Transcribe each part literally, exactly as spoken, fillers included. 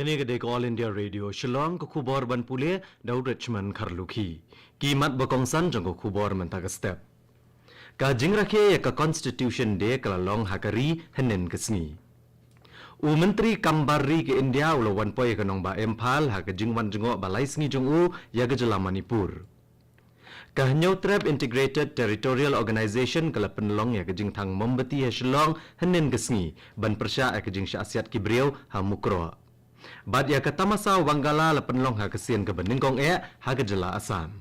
Kane ka dei ka All India Radio Shillong, ka khubor ban pule da u Richmond Kharlukhi. Ki mat ba kongsan jong ka khubor mynta ka step. Ka jingrakhe ïa ka Constitution Day ka la long ha ka ri hynnin ka sngi. U Myntri Kam Bar Ri ka India u la wan poi ïa ka nongbah Imphal ha ka jingwan jngoh ba lai sngi jong u ïa ka jylla Manipur. Ka Hynñiewtrep Integrated Territorial Organization ka la pynlong ïa ka jingthang mombati ha Shillong hynnin ka sngi ban pyrshah ïa ka jingshah siat ki briew ha Mukroh. Bad ïa ka tamasa Wangala la pynlong ha ka sien kaba nyngkong eh ha ka jylla Assam.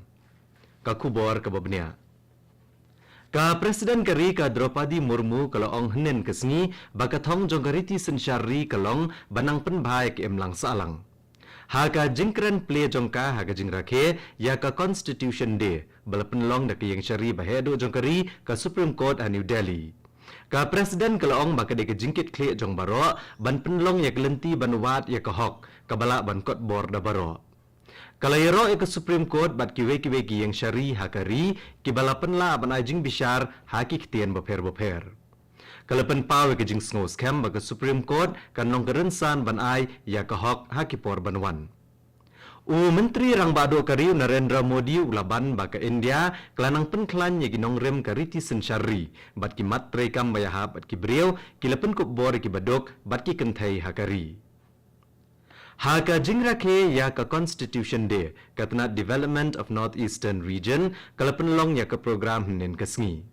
Ka khubor kaba bniah. Ka President ka ri ka Draupadi Murmu ka la ong hynnin ka sngi ba ka thong jong ka riti synshar ri ka long ban nang pynbha ïa ka imlang sahlang. Ha ka jingkren plie jong ka ha ka jingrakhe ïa ka Constitution Day ba la pynlong da ka ïing shari ba heh duh jong ka ri, ka Supreme Court ha New Delhi, ka President ka la ong ba ka dei ka jingkitkhlieh jong baroh ban pynlong ïa ka lynti ban wad ïa ka hok kaba lah ban kot bor da baroh. Ka la ïaroh ïa ka Supreme Court bad kiwei kiwei ki ïing shari ha ka ri kiba la pynlah ban ai jingbishar ha ki ktien bapher bapher. Ka la pynpaw ïa ka jingsngew skhem ba ka Supreme Court kan long ka rynsan ban ai ïa ka hok ha ki por ban wan. U Myntri Rangbah Duh ka ri u Narendra Modi u la ban ba ka India ka la nang pynkhlaiñ ïa ki nongrim ka riti synshar ri bad ki mat treikam ba ïahap bad ki briew ki la pynkup bor ïa kiba duk bad ki kynthei ha ka ri. Ha ka jingrakhe ïa ka Constitution Day, ka tnat Development of North Eastern Region ka la pynlong ïa ka program hynnin ka sngi.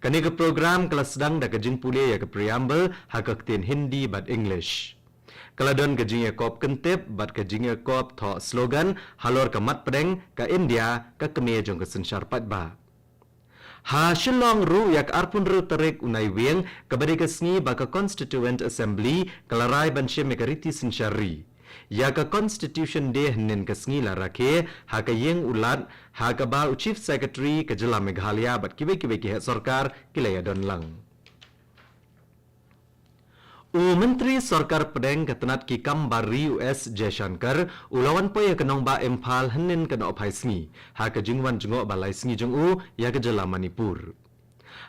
Kane ka program ka la sdang da ka jingpule ïa ka preamble ha ka ktien Hindi bad English. Ka la don ka jingïakop kyntip bad ka jingïakop thoh slogan halor ka mat pdeng ka India, ka kmie jong ka synshar paidbah. Ha Shillong ruh ïa ka arphew hynriew tarik u Naiwieng kaba dei ka sngi ba ka Constituent Assembly ka la rai ban shim ïa ka riti synshar ri. Ïa ka Constitution Day hynnin ka sngi la rakhe ha ka ïing u Lat ha kaba u Chief Secretary ka jylla Meghalaya bad kiwei kiwei ki heh sorkar ki la ïadon lang. U Myntri Sorkar Pdeng ka tnat ki kam bar ri u S Jaishankar u la wan poi ïa ka nongbah Imphal hynnin ka nohphai sngi ha ka jingwan jngoh ba lai sngi jong u ïa ka jylla Manipur.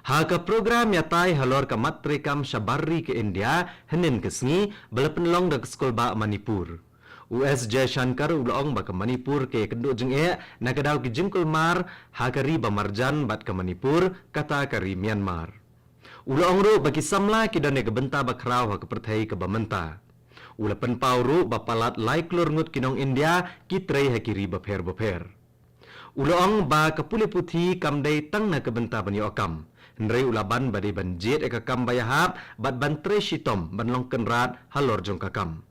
Ha ka program ïatai halor ka mat treikam shabar ri ka India hynnin ka sngi ba la pynlong da ka skulbah Manipur, u S Jaishankar u la ong ba ka Manipur ka ïakynduh jingeh na ka daw ki jingkulmar ha ka ri ba marjan bad ka Manipur kata ka ri Myanmar. U la ong ruh ba ki samla ki don ïa ka bynta ba khraw ha ka pyrthei kaba mynta. U la pynpaw ruh ba palat lai klur ngut ki nong India ki trei ha ki ri bapher bapher. U la ong ba ka pule puthi kam dei tang na ka bynta ban ïoh kam, hynrei u la ban ba dei ban jied ïa ka kam ba ïahap bad ban trei shitom ban long kynrad halor jong ka kam.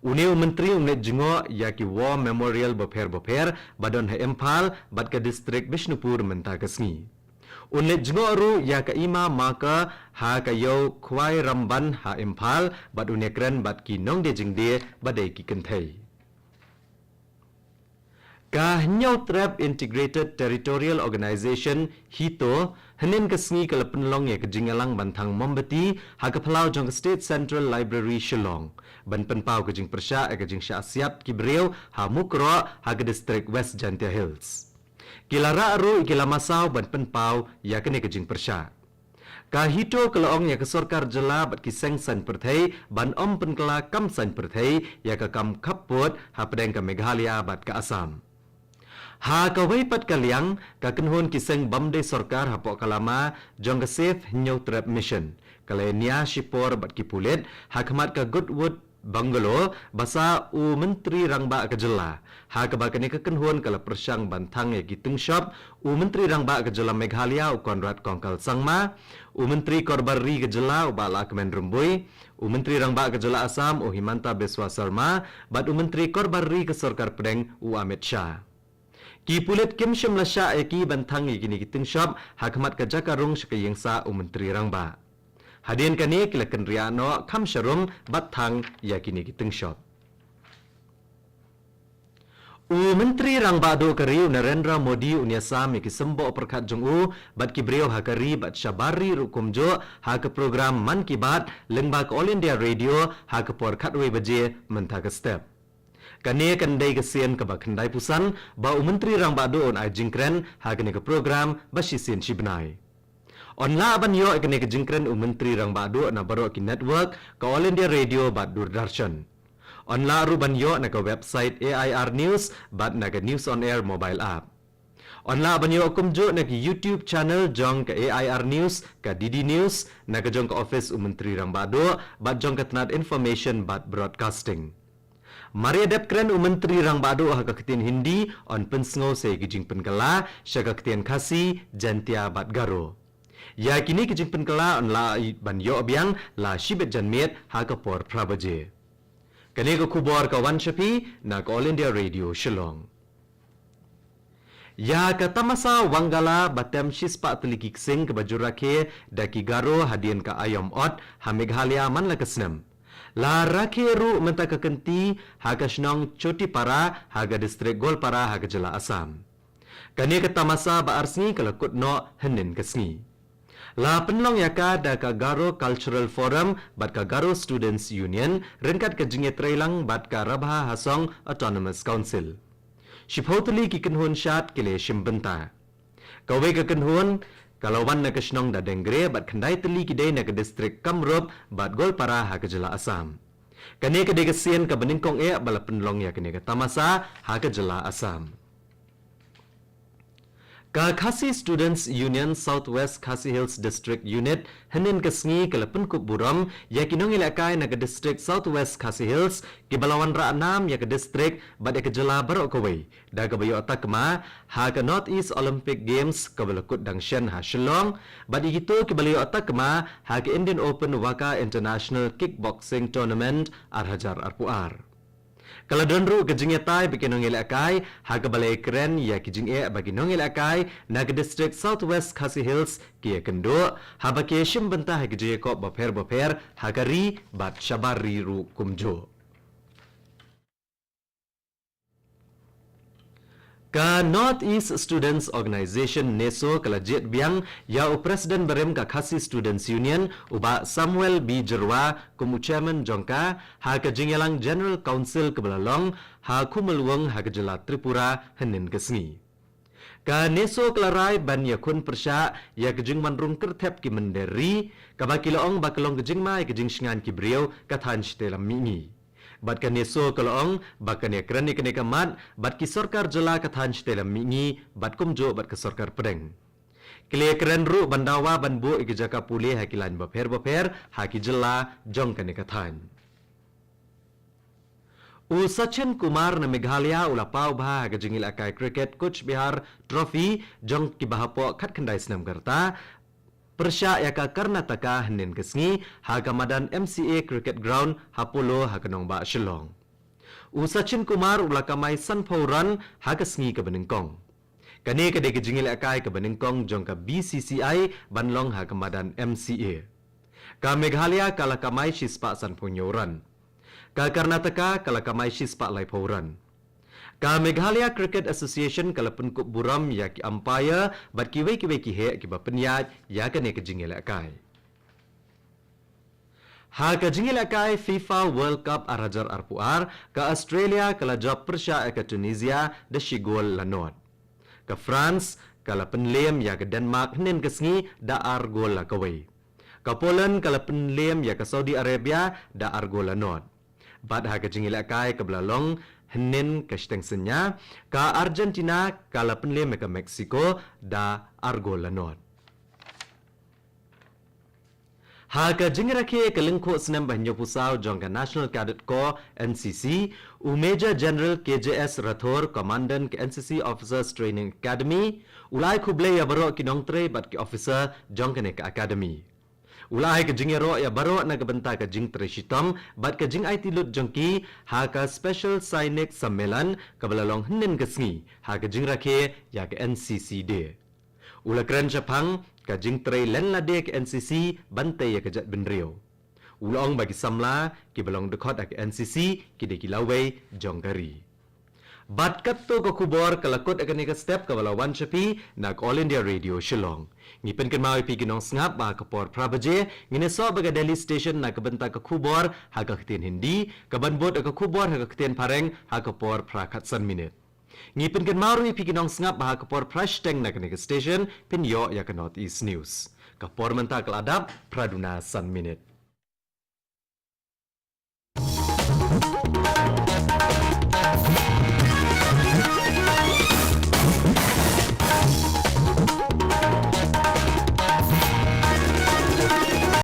Une u Myntri un leit jngoh ïa ki War Memorial bapher bapher ba don ha Imphal bad ka district Bishnupur mynta ka sngi. Un leit jngoh ruh ïa ka Ima Marker ha ka Ïew Khwai Ramban ha Imphal bad un ïakren bad ki nongdie jingdie ba dei ki kynthei. Ka Hynñiewtrep Integrated Territorial Organization, HITO, hynnin ka sngi ka la pynlong ïa ka jingïalang ban thang mombati ha ka phyllaw jong ka State Central Library Shillong ban pynpaw ka jingpyrshah ïa ka jingshah siat ki briew ha Mukroh ha ka district West Jaintia Hills. Ki la rah ruh ïa ki lama saw ban pynpaw ïa kane ka jingpyrshah. Ka HITO ka la ong ïa ka sorkar jylla bad ki seng saiñ pyrthei ban ym pynkylla kam saiñ pyrthei ïa ka kam khappud hapdeng ka Meghalaya bad ka Assam. Ha kawei pat ka liang, ka kynhun ki seng bym dei sorkar hapoh ka lama jong ka Save Hynñiewtrep Mission ka la ïania shipor bad ki pulit ha khmat ka Goodwood Bungalow ba sah u Myntri Rangbah ka jylla, ha kaba kane ka kynhun ka la pyrshang ban thang ïa ki tyngshop u Myntri Rangbah ka jylla Meghalaya u Conrad Kongkal Sangma, u Myntri Korbar Ri ka jylla u Bah Lahkmen Rymbui, u Myntri Rangbah ka jylla Assam u Himanta Biswa Sarma bad u Myntri Korbar Ri ka Sorkar Pdeng u Amit Shah. Ki pulit kim shym la shah ïa ki ban thang ïa kine ki tyngshop ha khmat ka jaka rung sha ka ïingsah u Myntri Rangbah. Hadien kane ki la kynriah noh kham sharum bad thang ïa kine ki tyngshop. U Myntri Rangbah Duh ka ri u Narendra Modi un ïasam ïa ki symboh pyrkhat jong u bad ki briew ha ka ri bad shabar ri ruh kumjuh ha ka program Mann Ki Baat lyngba ka All India Radio ha ka por khatwei baje mynta ka step. Kane kan dei ka sien kaba khyndaiphew san ba u Myntri Rangbah Duh un ai jingkren ha kane ka program ba shisien shibnai. Yn lah ban ïoh ïa kane ka jingkren u Myntri Rangbah Duh na baroh ki network ka All India Radio bad Doordarshan. Yn lah ruh ban ïoh na ka website A I R News bad na ka News on Air mobile app. Yn lah ban ïoh kumjuh na ka YouTube channel jong ka A I R News, ka D D News, na ka jong ka office u Myntri Rangbah Duh bad jong ka tnat Information bad Broadcasting. Mar ïa dep kren u Myntri Rangbah Duh ha ka ktien Hindi, yn pynsngew sa ïa ki jingpynkylla sha ka ktien Khasi, Jaintia bad Garo. Ïa kine ki jingpynkylla yn lah ban ïoh biang la shibit janmiet ha ka por phra baje. Kane ka khubor ka wan sha phi na ka All India Radio Shillong. Ïa ka tamasa Wangala ba tem shispah tylli ki ksing kaba ju rakhe da ki Garo hadien ka aïom ot ha Meghalaya man la ka snem. La rakhe ruh mynta ka kynti ha ka shnong Chotipara ha ka distrik Goalpara ha ka jylla Assam. Kane ka tamasa ba ar sngi ka la kut noh hynnin ka sngi. La pynlong ïa ka da ka Garo Cultural Forum bad ka Garo Students Union ryngkat ka jingïatreilang bad ka Rabha Hasong Autonomous Council. Shiphew tylli ki kynhun shad ki la shim bynta. Kawei ka kynhun ka la wan na ka shnong Dadengre bad khyndai tylli ki dei na ka distrik Kamrup bad Goalpara ha ka jylla Assam. Kane ka dei ka sien kaba nyngkong eh ba la pynlong ïa kane ka tamasa ha ka jylla Assam. Ka Khasi Students Union South West Khasi Hills District Unit hynnin ka sngi ka la pynkup burom ïa ki nongïalehkai na ka distrik South West Khasi Hills kiba la wanrah nam ïa ka distrik bad ïa ka jylla baroh kawei da kaba ïoh takma ha ka North East Olympic Games kaba la kut dang shen ha Shillong bad ïa kito kiba la ïoh takma ha ka Indian Open Waka International Kickboxing Tournament ar hajar arphew ar. Ka la don ruh ka jingïatai bad ki nongïalehkai ha kaba la ïakren ïa ki jingeh ba ki nongïalehkai na ka distrik South West Khasi Hills ki ïakynduh haba ki shim bynta ha ki jingïakop bapher bapher ha ka ri bad shabar ri ruh kumjuh. Ka North East Students Organisation, NESO, ka la jied biang ïa u President barim ka Khasi Students Union, u Bah Samuel B Jyrwa, kum u Chairman jong ka ha ka jingïalang General Council kaba la long ha Khumulwng ha ka jylla Tripura hynnin ka sngi. Ka NESO ka la rai ban ïakhun pyrshah ïa ka jingwanrung kyrthep ki mynder ri, kaba ki la ong ba ka long ka jingma ïa ka jingshngaiñ ki briew ka thaiñ shatei lam mihngi. Bad ka NESO ka la ong ba kan ïakren ïa kane ka mat bad ki sorkar jylla ka thaiñ shatei lam mihngi bad kumjuh bad ka sorkar pdeng. Ki la ïakren ruh ban dawa ban buh ïa ki jaka pule ha ki laiñ bapher bapher ha ki jylla jong kane ka thaiñ. U Sachin Kumar na Meghalaya u la paw bha ha ka jingïalehkai cricket Cooch Behar Trophy jong kiba hapoh khatkhyndai snem ka rta, pyrshah ïa ka Karnataka hynnin ka sngi ha ka madan M C A Cricket Ground ha Polo ha ka nongbah Shillong. U Sachin Kumar u la kamai sanphew run ha ka sngi kaba nyngkong. Kane ka dei ka jingïalehkai kaba nyngkong jong ka B C C I ban long ha ka madan M C A. Ka Meghalaya ka la kamai shispah sanphew hynñiew run. Ka Karnataka ka la kamai shispah laiphew run. Ka Meghalaya Cricket Association ka la pynkup burom ïa ki umpire bad kiwei kiwei ki heh kiba pynïaid ïa kane ka jingïalehkai. Ha ka jingïalehkai FIFA World Cup ar hajar arphew ar, ka Australia ka la jop pyrshah ïa ka Tunisia da shi gol la nod. Ka France ka la pynlem ïa ka Denmark hynnin ka sngi da ar gol la kawei. Ka Poland ka la pynlem ïa ka Saudi Arabia da ar gol la nod. Bad ha ka jingïalehkai kaba la long hynnin ka shiteng synñia, ka Argentina ka la pynlem ïa ka Mexico da ar gol la nod. Ha ka jingrakhe ka lyngkhuh snem ba hynñiewphew saw jong ka National Cadet Corps, N C C, u Major General K J S Rathore, Commandant ka N C C Officers Training Academy, u la ai khublei ïa baroh ki nongtrei bad ki officer jong kane ka academy. U la ai ka jingïaroh ïa baroh na ka bynta ka jingtrei shitom bad ka jingaiti lut jong ki ha ka Special Sainik Sammelan kaba la long hynnin ka sngi ha ka jingrakhe ïa ka N C C Day. U la kren shaphang ka jingtrei len lade ka N C C ban tei ïa ka jaitbynriew. U la ong ba ki samla kiba long dkhot ha ka N C C ki dei ki lawei jong ka ri. Bad katto ka khubor ka la kut ha kane ka step kaba la wan sha phi na ka All India Radio Shillong. Ngi pynkynmaw ïa phi ki nongsngap ba ha ka por phra baje ngin ïasoh bad ka Delhi Station na ka bynta ka khubor ha ka ktien Hindi, kaban bud ïa ka khubor ha ka ktien Phareng ha ka por phra khatsan minit. Ngi pynkynmaw ruh ïa phi ki nongsngap ba ha ka por phra shiteng na kane ka station phin ïoh ïa ka North East News. Ka por mynta ka la dap phra duna san minit.